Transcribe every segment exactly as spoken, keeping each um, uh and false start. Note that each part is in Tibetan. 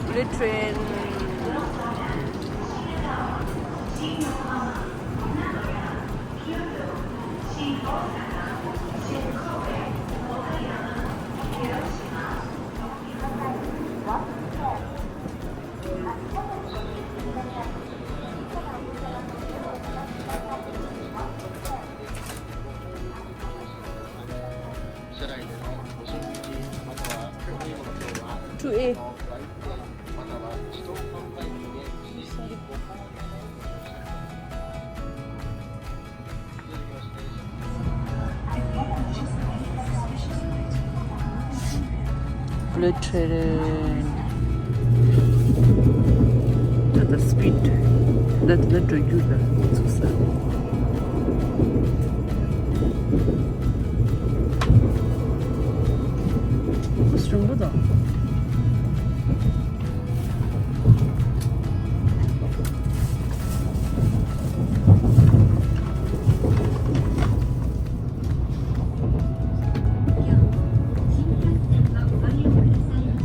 Bullet train. Two A. Bullet train. ད་ལྟ་speed. ད་ལྟ་འགྲོ་རྒྱུ་ལ་ཚུགས་ས། རིང་པོ་དང་།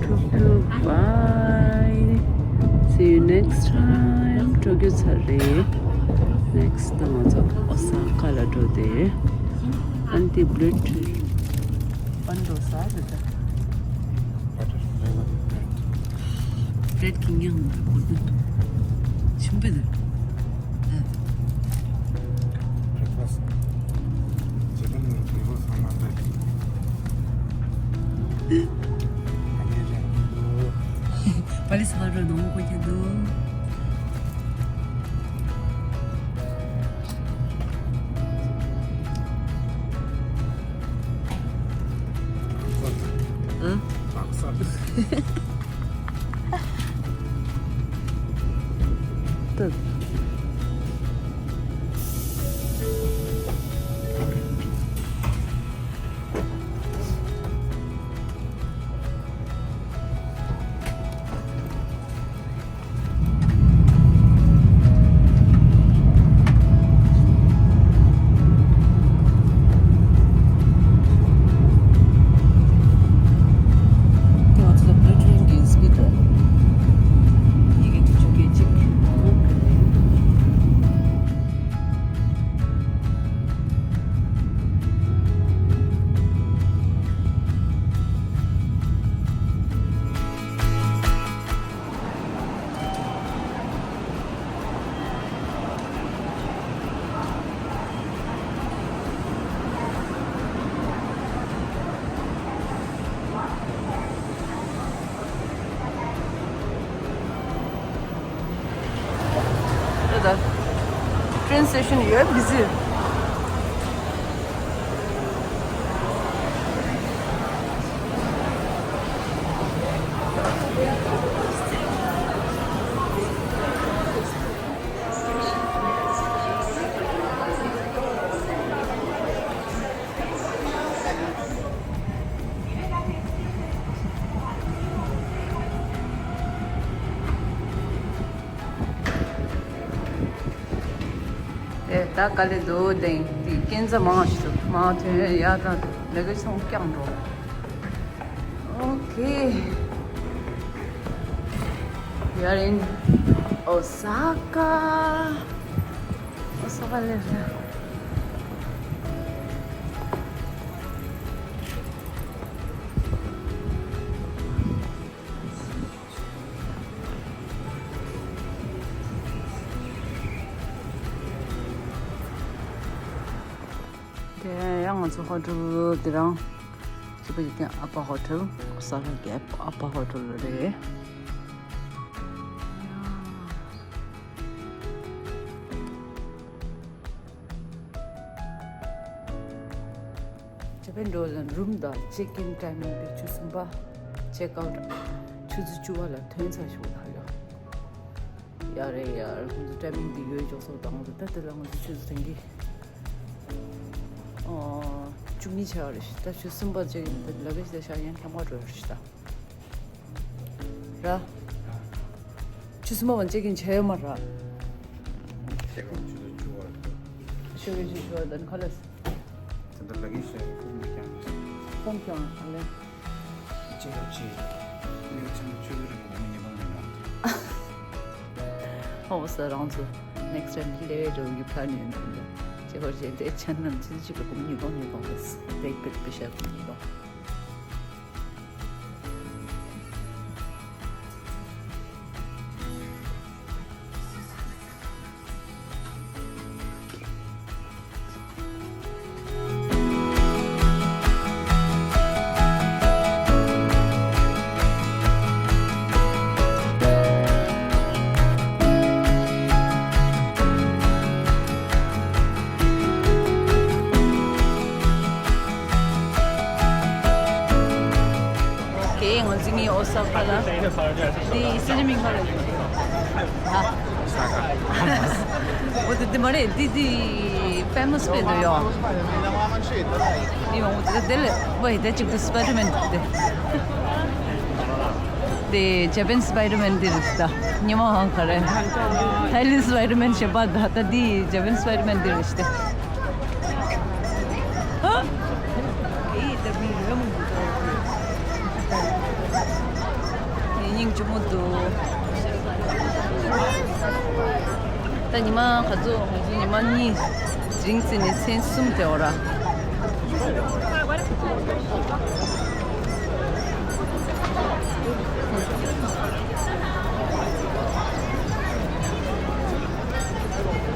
Tokyo, bye. See you next time. Tokyo ཚར་རེད། Next ད་ང་ཚོ་ཨོ་ས་ཀ་ལ་འགྲོ་དེ། ཨན་ཏི་བློ་ཊི་ཨན་འགྲོ་ས་རེད་ད། Bread ཀྱི་ཉིང་གོ་དུ་ཆུམ་པེ་དུ། Breakfast. Japan breakfast ཧ་མ་ལས། པ་ལི་སི་ཧ་རོ་ནོང་གོ་ཁྱེད་དུ། ཨ། ལག་ས། ཏུ། Train station ཡོད་བི་ཟི། དེ་ད་ག་ལེ་འདུག་དེང་དེ་སྐྱིན་ཚ་མང་ཞིག་མང་ཐོན་ཡ་དང་ལས་ཀ་ཆུང་རྐྱང་འགྲོ། Okay. We are in Osaka. Osaka ལེ་རེད། དེ་ཡང་ང་ཚོ་ཧོ་ཊེལ་དེ་རང་ཅི་པ་ཡི་ཀན་ཨ་པ་ཧོ་ཊེལ། ཨོ་ས་ཀ་གི་ཨ་པ་ཧོ་ཊེལ་རེད། འགྲོ་ཡང་རུམ་དང་ཅེག་ཨིན་ཊའི་མིང་དེ་ཆུ་གསུམ་པ། ཅེག་ཨའུཊ་ཆུ་ཚོད་བཅུ་པ་ལ་ཐོན་ཚར་ཤོག་ད་ཡ། ཡ་རེད་ཡ། ཁོང་ཚོ་ཊའི་མིང་དེ་ཡོད་ཅོག་སོགས་དང་ང་ཚོ་ད་དེ་ལ་ང་ཚོ་ཆུ་ཚོད་ཐེངས་གི་ཨོ་བཅུ་གཉིས་ཆགས་རེད་ཤི། ད་ཆུ་གསུམ་པ་ཅེག་ཨིན་ད་ལ་གེ་ཇི་དེ་ཤག་ཡང་ཁྱམ་པ་འགྲོ་རེད་ཤི་ད། ར། ཆུ་གསུམ་པ་བ་ཅེག་ཨིན་བྱས་ཡོད་མ་ར། ཤེས་ག་ཆུ་ཚོད་བཅུ་པ། ཤོད་གི་ཆུ་ཚོད་བཅུ་པ་དང་ཁ་ལས། ད་ལྟ་ལ་གི་ཤ་ཁུག་མི་ཀྱང་། ཁོང་ཀྱང་ཨ་ལེ། ཅེ་རོ་ཅེ། ངས་ཚང་མ་ཆུ་ཚོད་རེ་གོང་ཉེ་པང་ནས་ཡོང་། ཧོ་ས་རང་ཚོ་ནེགསི་ཊའིམ་ལེ་ཝེ་ཊར་གི་པི་ལན་ཡོད་འདུག་ཅེ་རོ་ཅེ་དེ་ཆ་ནམ་ཆུ་ཚོད་གཅིག་ལ་གོང་ཉེ་པང་ཉེ་པང་རེད། དེ་པེ་པེ་ཤ་གོང་ཉེ་པང་། ཨོ་ཁེ། ང་ཚོ་གཉིས་ཨོ་ས་ཀ་ལ། འདི་སི་ཏི་མིང་ག་རེ། ཧ། ཨོ་དེ་དེ་མ་རེད། འདི་འདི་ཕེ་མ་སི་དཔེ་འདུག་ཡོ། འདི་མ་འོ་དེ་དེ་ལས་ཝེ་དེ་གཅིག་ཏུ་སི་པའི་ཌར་མེན་དེ། དེ་ཇ་པན་སི་པའི་ཌར་མེན་དེ་རེད་ད། ཉི་མ་ཧང་ག་རེ། ཐའི་ལེན་སི་པའི་ཌར་མེན་ཞེས་པ་ད་ད་འདི་ཇ་པན་སི་པའི་ཌར་མེན་དེ་རེད་ཤི་ཏེ། སྙིང་རྗེ་མོ་འདུག་ད་ཉི་མ་ག་ཚོད། ང་ཚོ་ཉི་མ་གཉིས་རིང་བརྩིས་ནས་མཚན་གསུམ་དེ་འོ་ར།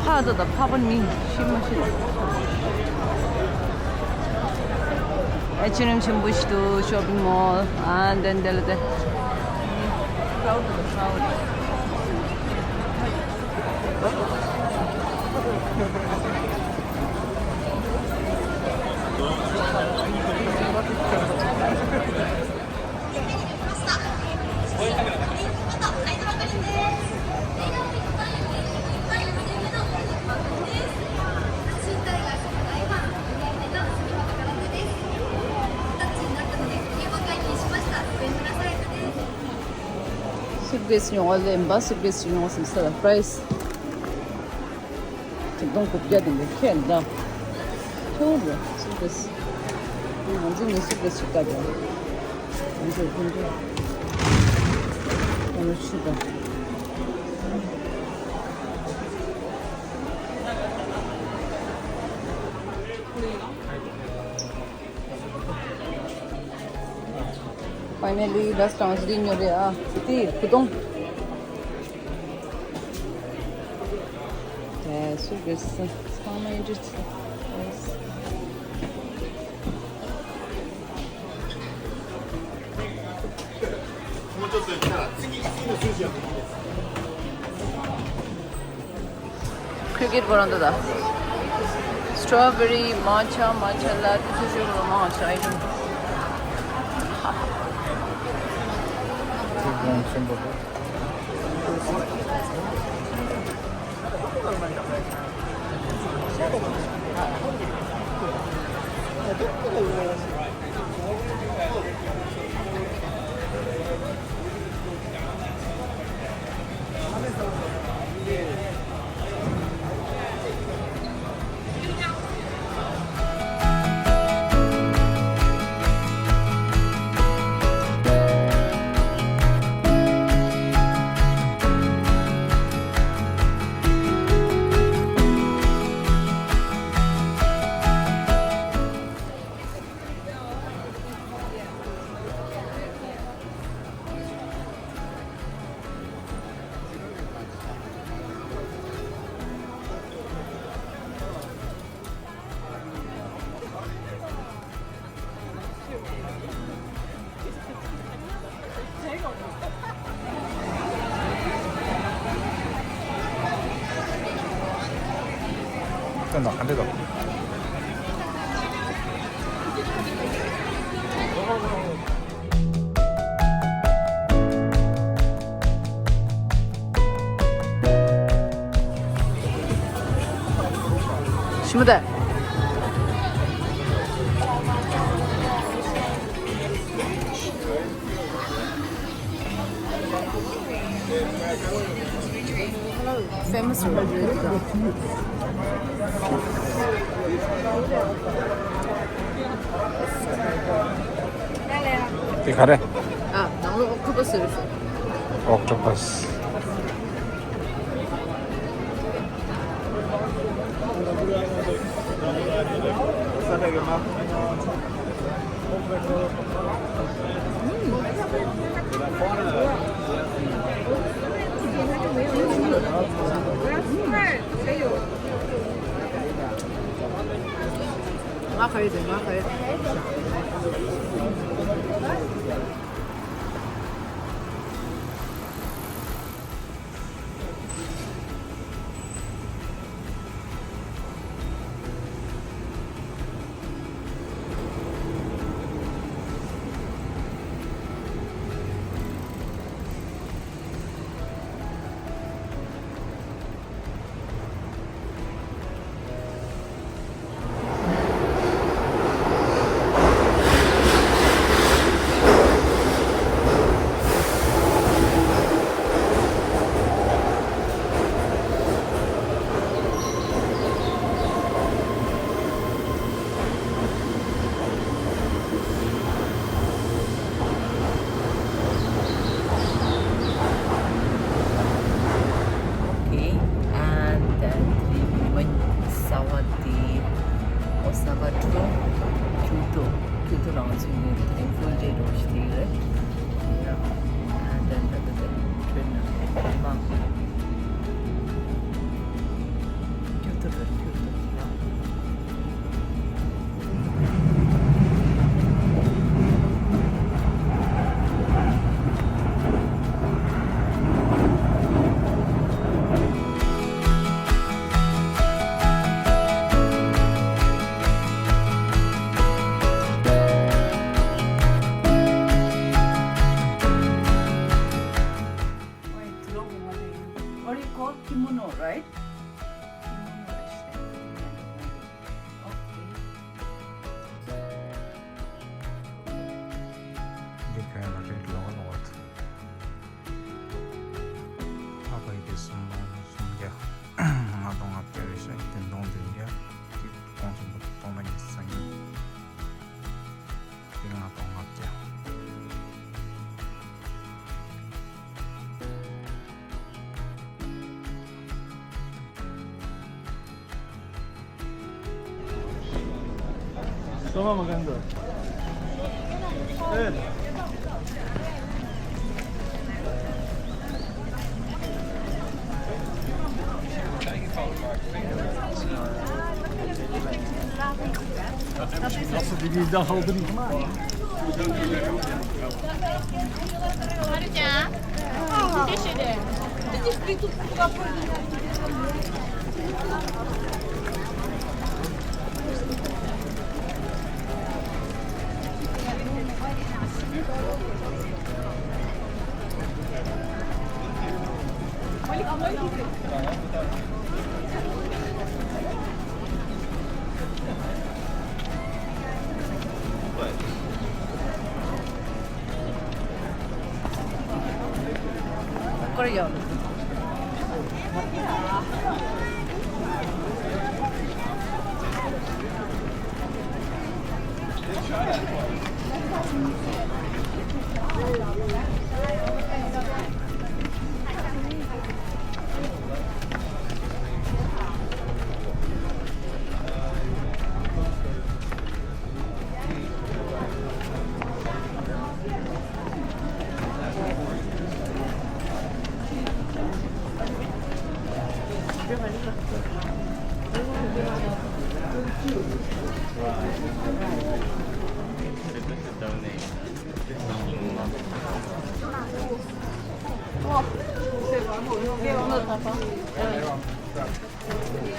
ཕ་ད་ད་ཕ་པ་ནི་ཤི་མ་ཤི། ཨེཆ་ཨེན་ཨེམ་ཆེན་པོ་ཞིག་འདུག་ཤོ་པིང་མོལ། ཨ་འདན་འདན་ལ་དེ། སུཊ་ཀེ་སི་ཉོ་བ་ལེན་པ། སུཊ་ཀེ་སི་ཉོ་བ་སུམ་སལ་པ་རའི་སི། ཆིག་སྟོང་དགུ་བརྒྱ་དེ་འདྲ་ཁྱད་འདྲ། ཐུང་རུ་སུཊ་ཀེ་སི། ང་ཚོ་ནི་སུཊ་ཀེ་སི་ཞིག་བཀག་ཡོང་། ང་ཚོ་ཀུན་འདྲ། ང་ཚོ་ཆུ་དང་། ཕའི་ནལ་ལི་ལ་སི་ཊི་ཊེམ་སི་འདི་ཉོ་རེད་ཨ། དེ་བུ་ཏོང་། ཨེ་སུཊ་ཀེ་སི་ཚང་མ་ཨིན་ཊི་རེ་སི་ཊི། ཁི་རི་ཀེ་ཊི་བོ་རང་ད་ད། སི་ཊོ་བེ་རི་མ་ཆ་མ་ཆ་ལ་ཏི་ཆུ་ཆུ་རོ་མ་ཆ་ཨི་ཊེམ། སྟོན་དང་ག་འདྲ་དང་། མི་དེ། Famous རེད། དེ་ག་རེ། ཨ། ནང་ལོགས་ཨོག་ཊོ་པ་སི་རེད། ཨོག་ཊོ་པ་སི། ང་ཁ་ཡོད་དེ། ང་ཁ་ཡོད། Okay, and then we went Sawati, Osaka to Kyoto. Kyoto ནང་ཚུད་ནས་དེ་རིང་full day འགྲོ་ཞིག་དེ་རེད། And then the, the, the train, uh, Kyoto to Kyoto. What do you call kimono, right? Kimono. འདི་ག་ལ་རེད། ལོག་ལོག་འདུག་ཨ་ཕ་ཡི་དེ་སུམ་སྟོང་སུམ་བརྒྱ། ལྔ་སྟོང་ལྔ་བརྒྱ་རེད་ཤག་བདུན་སྟོང་བདུན་བརྒྱ། དེ་སྟོང་གསུམ་པོ་སྟོང་དང་ཉི་ཤུ་རྩ་གཉིས། དེ་ལྔ་སྟོང་ལྔ་བརྒྱ། སོ་མ་མ་གན་དུ། ཨེ། Nasıl bir bizden aldın?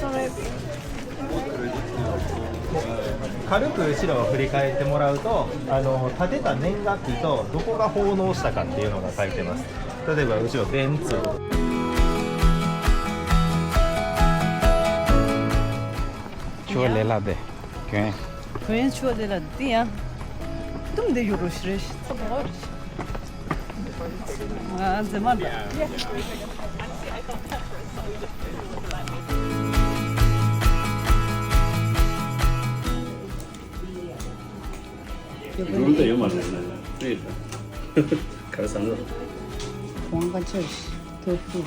Sorry. 軽く後ろを振り返ってもらうと、あの建てた年月とどこが奉納したかっていうのが書いてます。例えば後ろ電通。ཆུ་བ་ལས་ལ་དེ། གྱོན། གྱོན་ཆུ་བ་ལས་ལ་དེ་ཡང་། ཏུམ་དེ་ཡོད་རོ་ཤི་རེ་ཤི་ཚ་བོ་རེ་ཤི། ང་འཛེམ་མ་འདྲ། རུམ་དེ་ཡོད་མ་རེད་ན་ན་རེད་ད། ག་རེ་བསམ་བློ། ཝང་ཀ་ཅོ་ཤི་ཐོ་ཕུ།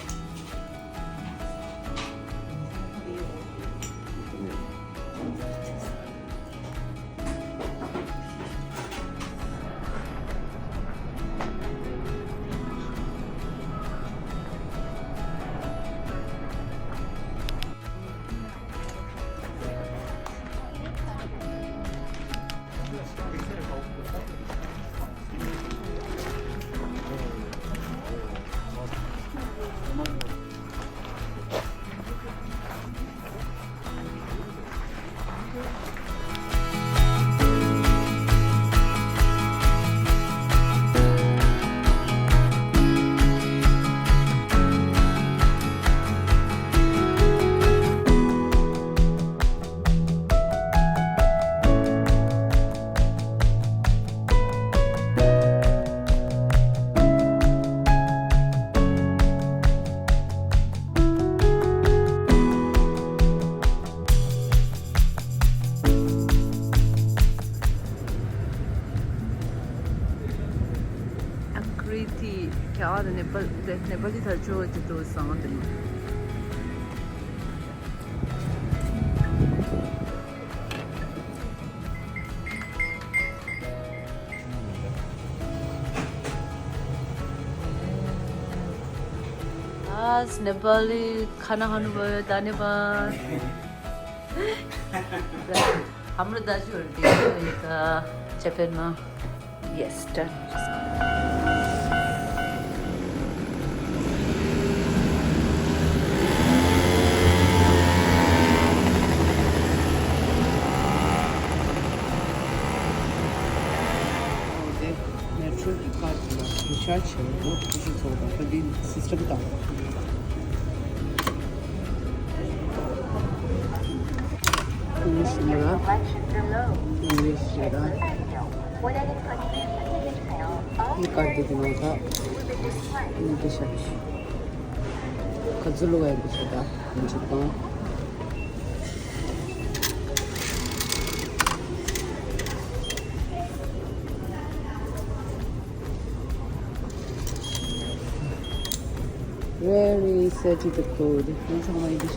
ཨ་ཀྲི་ཏི་ཁྱེད་ཨ་ནེ་པལ་ནེ་པལ་ཏི་ཐར་ཆོ་ཅི་ཏུ་སང་དེ་ནོ། आज नेपाली खाना खानुभयो, धन्यवाद। हाम्रो दाजुहरू भेट्यो यता जापानमा। Yes, done. ནེ་ཊོར་ཀི་ཀར་དེ་ལ་རི་ཆར་ཇི་བྱེད་ན་ཁོ་ཚོ་ཚོགས་དང་ད་འདི་སིས་ཊེམ་དང་ཨིང་ལིཤ་མ་ར་ཨིང་ལིཤ་རེད་ད། འདི་ཀར་དེ་དེ་ནང་ད་འདི་ཤ་ག་ཚོད་ལོ་ཡ་འདི་ཤ་ད་འདི་ཅིག་དང་། Very easy to code. That's how I did.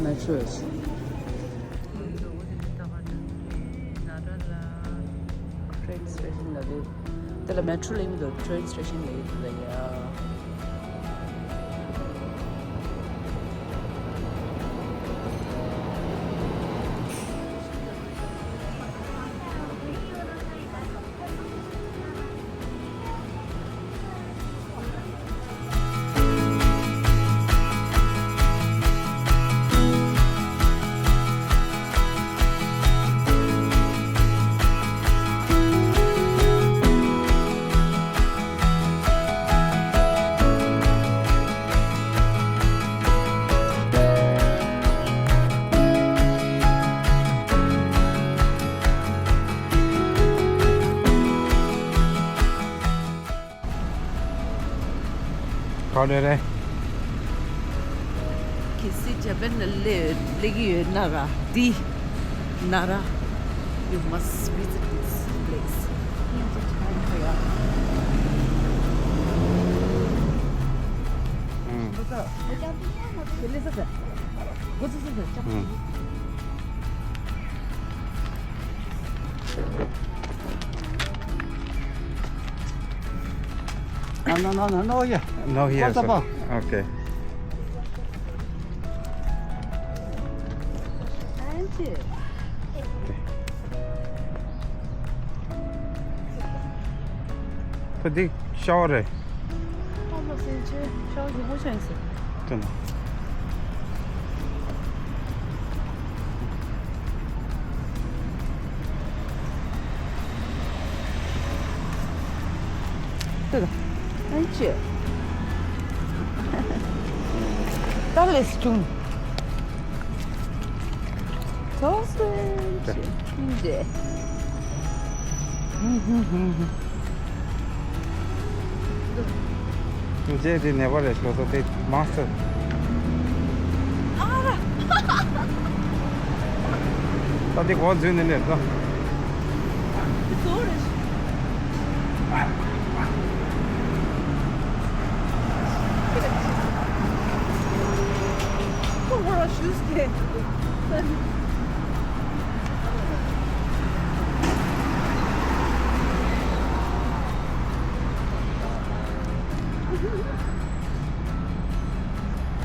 Not sure. Train station ལ་ལས། དེ་ལ་མེ་ཊྲོ་ལས་མི་འདུག train station ལས་ཡོད་ལ་ཡ། ག་རེ་རེད། གལ་སྲིད་ཇ་པན་ལ་སླེབས་སླེབས་ཀྱི་ཡོད་ན་ར་འདི་ན་ར། You must visit this place. ཨང་། ཨང་། No, no, no, no, no, yeah. No, here, sir. Okay. Thank you. ད་འདི་ཤ་བ་རེད། ཨ་མ་སེ་ཆེ་ཤ་བ་ཡག་པོ་ཆགས་ཡིན་ཟེར། དེ་ན། དེ་ད། ཨན་ཅི། ད་ལེ་སི་ཀྲུང་། ཡོང་སོང་། འདི་འདྲས། ཁྱིམ་མཚེས་དེ་ནེ་པ་ལ་ཞོགས་ས་དེ་མང་སོང་། ཨ་ར། ད་དེ་གོ་འཛུལ་ནས་ནས་ད། དེ་ཚོ་རེད། ཁོ་ཁོ་རང་ཞུས་ཏེ།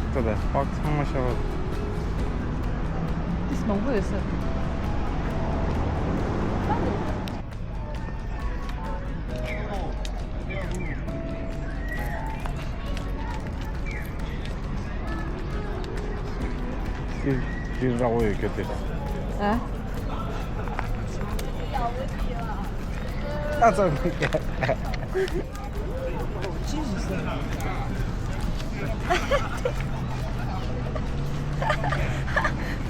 ད་ལྟ་པགས་ཚང་མ་ཤ་བ། ཏིས་མང་པོ་ཡོད་ས། ཏིས་ཏིས་རག་པོ་ཡོད་ཁྱོད་ཏིས། ཨ། ཨ་ཙམ།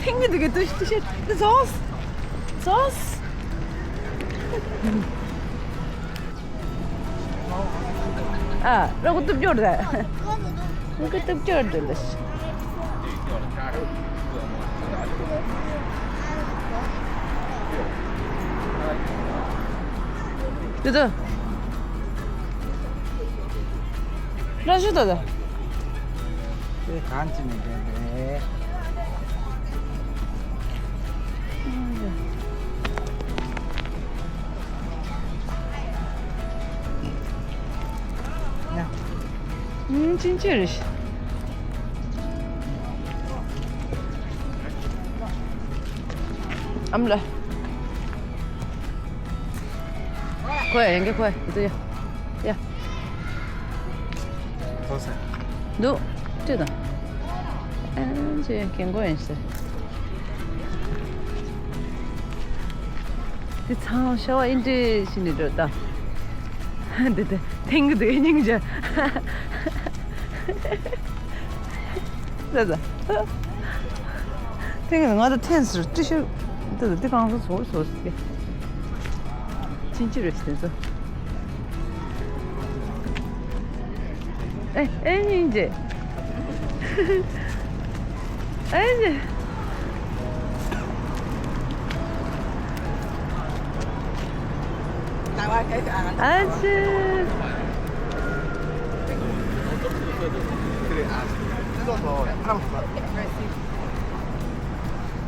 ཐེངས་གི་འདུག་གི་ཏུ་ཏུ་ཤེ་ཏུ་ཟོས། ཟོས། ཨ་རོགས་ཏུ་སྐྱོར་རེད། ངུ་གི་སྟབས་སྐྱོར་འདི་ལ། དེ་ཚོ། ར་ཞུ་ད་ད། དེ་གང་ཅི་ནས་བསྡད་པས། ཡ། ཨུམ། ཅིན་ཅི་རེད། ཨམ་ལ། ཁོས་ཡང་གི་ཁོས་ཡི་ཏོ་ཡ། ཡ། ཐོག་ས། འདུག་ཅི་དང་། ཨ་ཅེ་རྒན་གོག་ཡིན་ཟེར། དེ་ཚང་ཤ་བ་ཨིན་དྲེ་ཤི་ནི་འགྲོ་ད། འདི་དེ་ཐེང་གི་དེ་སྙིང་རྗེ། ད་ད། ཐེང་གི་ང་ད་ཐེན་སུར་ཏི་ཤུ། ད་ད་དེ་གང་སོ་སོ་སོ་སི། ཅིན་ཅི་རེད་དེ་ཚོ། ཨེ་ཨེ་སྙིང་རྗེ། ཨེ་ནི། ཨ་ཙི།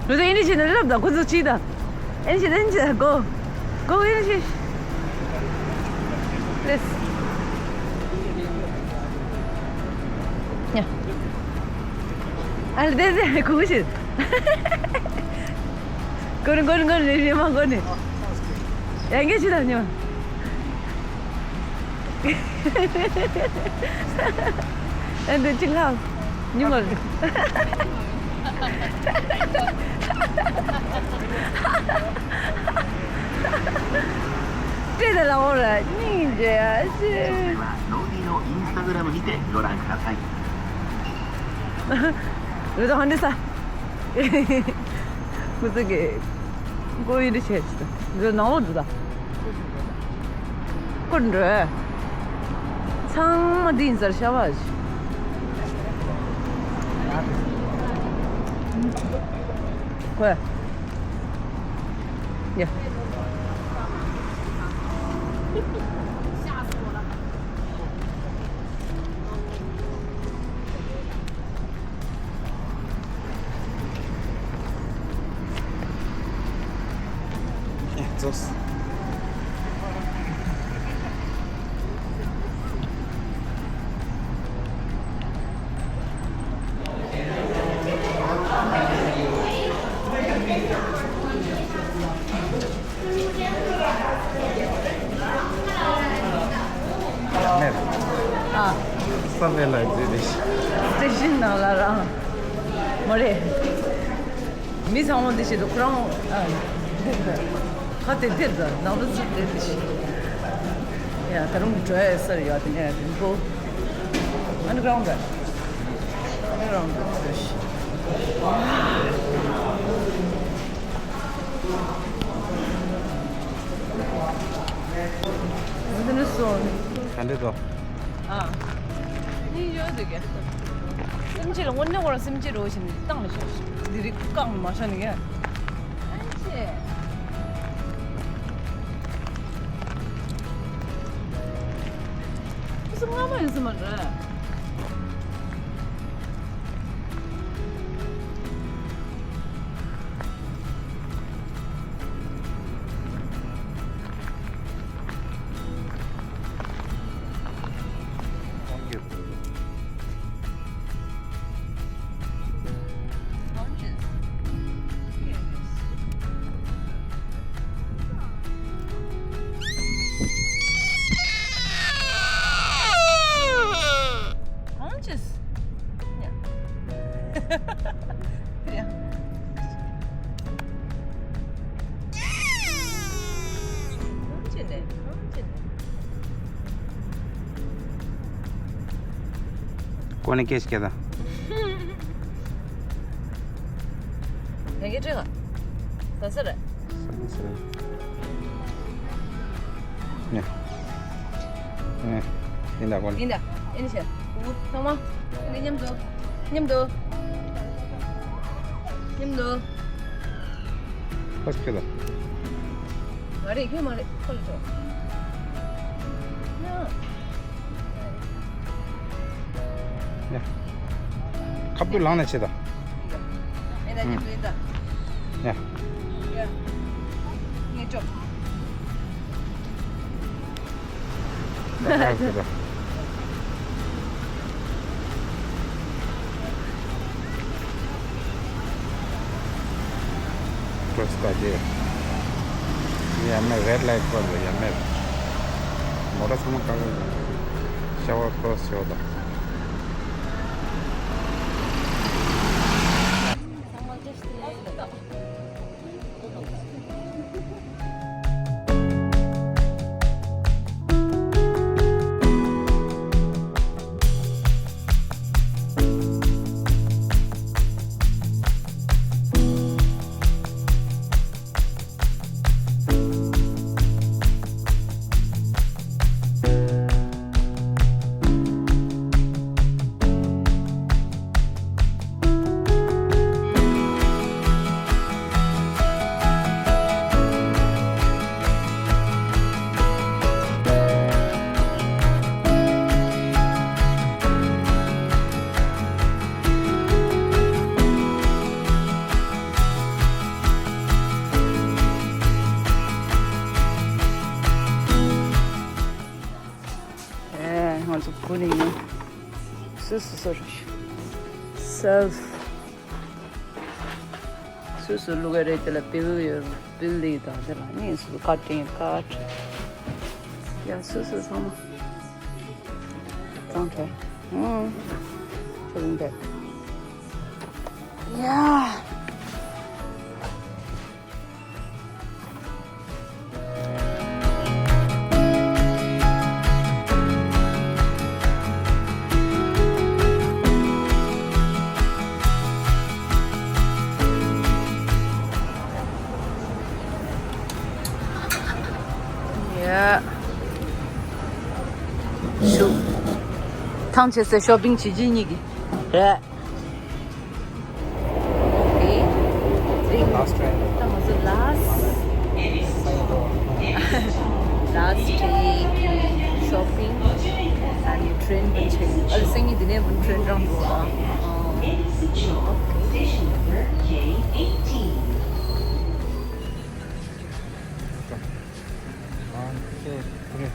ལུས་ཨེ་ནི་ཞིག་ནི་རབ་དང་ཁོ་ཚོ་ཅི་དང་། ཨེ་ནི་ཞིག་ཨེ་ནི་ཞིག་གོ། གོ་ཨེ་ནི་ཞིག Please. ཡ། ཨ་ལ་དེ་དེ་གུ་གུ་ཤི། གོ་ནི་གོ་ནི་གོ་ནི་རེ་རེ་མ་གོ་ནི། ཡ་ངས་ཤི་ད་ཉོ། ཨ་འདི་ཅི་ལྷག་ཉི་མ་རེད། སྤྲད་དེ་ལ་འོ་ར་སྙིང་རྗེ་ཡ་ཤི། ノーディーのインスタグラムにてご覧ください。འོ་ད་ཧོན་དེ་ས། ཁོ་ཚོ་གི་ཀོ་ཡི་འདི་བྱས་ཅི་ད། འདི་ནང་ལོགས་འདུག་ད། ཀོ་འགྲོ། ཚང་མ་འདི་ཡིན་ཟེར་ཤ་བ་ཞིག་ཁོས། ཡ། ཨེ་ཙོས། ཨ། ས་ལེ་ལ་རྫི་རེད། སི་ཊེ་ཤན་ནང་ལ་རང་། མ་རེད། མི་ཚང་མ་འདི་བྱེད་དུ་ཁོ་རང་ཨ། འདིར་ད། ཁ་དེ་འདིར་ད་ནང་དུ་ཚུད་དེ་འདི་བྱེད། ཡ་ད་རུང་འགྲོ་ཡ་སར་ཡོད་དེ་ནས་རིང་པོ། ཨན་གྷི་རའུན་ཌ། ཨན་གྷི་རའུན་ཌ་འགྲོ་ཤི། འདི་ནི་སོ། ག་འདྲ་འདུག་ཨ། ནི་ཡོད་འདུག་གས། སེམས་ཅན་ལ་དངོས་གནས་ཁོ་རང་སེམས་ཅན་རེད་བཞིན་བཏང་ལ་ཤོག་འདི་རིགས་བཀག་མ་ཤོག་ནི་གས། ཨ་ཅེ། ཁོ་ཚོ་སྔ་མ་ཡིན་ས་མ་རེད། ཀོ་ནེ་ཀེ་ཤི་ཀེ་ད། ཡ་གི་ཀྲིག་ག་ས་ས་རེད། ཡ། ཡིན་ད་ཀོ་ནེ། ཡིན་ད། ཡིན་ཤ། ཚང་མ་ཡིན་མཉམ་དུ། མཉམ་དུ། མཉམ་དུ། ཧོ་སི་ཀེ་ད། ང་རེད་ཁྱོད་མ་རེད་ཁོ་ལ་ཆོག་ཡ། ཁ་བུ་ལངས་ནས་བྱེད་ད། ཡ། ངས་ཅོ། ཀྲོས་ཀ་ཇེ། ཡ་མེད་རེད་ལའིཊ་ཀོ་ལ་ཡ་མེད། མོ་ཊ་ཚང་མ་བཀག་ཤ་བ་ཀྲོས་ཤོ་ད། ཨེ། ང་ཚོ་བུ་ནི་ཡིན། སུ་སུ་སུ་རུ་སེལ་ཕི། སུ་སུ་བླུག་ག་རེད། དེ་ལ་བིལ་ཡོད། བིལ་ལི་དང་དེ་ལ་ནི་སུ་སུ་ཀ་ཊིང་ཀ་ཊི། ཡ་སུ་སུ་ཚང་མ་གཙང་ཁྲ། ཨུང་། ཁྱོད་རུང་བས། ཡ། ཡ། ཞུ། ཐང་ཆད་སའི་ཤོ་པིང་བྱེད་ཀྱི་གཉིས་ཀྱི། རེད། Okay. Last train. That was the last. Last day shopping and train. But I think the name train wrong. Okay. One, two, three.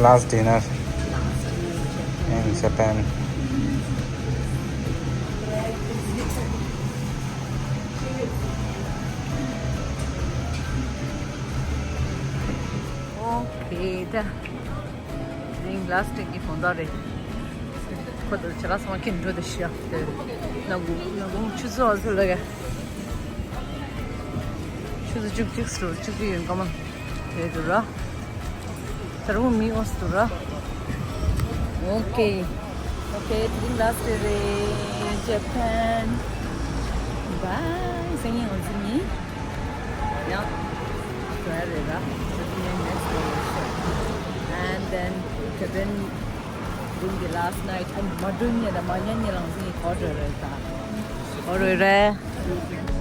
Last dinner in Japan. Okay, ད་རིང་ལ་སི་ཊི་གི་དགོང་དག་རེད། ཁོ་ཚོ་ཇ་ཁང་ཚང་མ་ཁྱེར་འགྲོ་དེ་ཤི་ཡ་དེ། ནག་ཁུང་ནག་ཁུང་ཆུ་ཚོད་ཨ་ཚོད་ལ་ག་བཅུ་གཅིག་རུ་བཅུ་གཅིག་ཡོད་མཁན་མ་རེད་འདུག་ར། ད་རུང་མི་ཨོས་འདུག་ར། Okay. Okay, དེ་རིང་last day རེད། Japan. Bye. སང་ཉིན་ང་ཚོ་གཉིས་ཡང་འགྲོ་ཡ་རེད་ར། Japan next day. And then Japan during the last night. And མ་འགྲོ་ཉིན་དང་མ་ཉལ་ཉིན་ལ་ང་ཚོ་གཉིས་ག་པར་འགྲོ་རེད་ད། ག་པར་འགྲོ་རེད།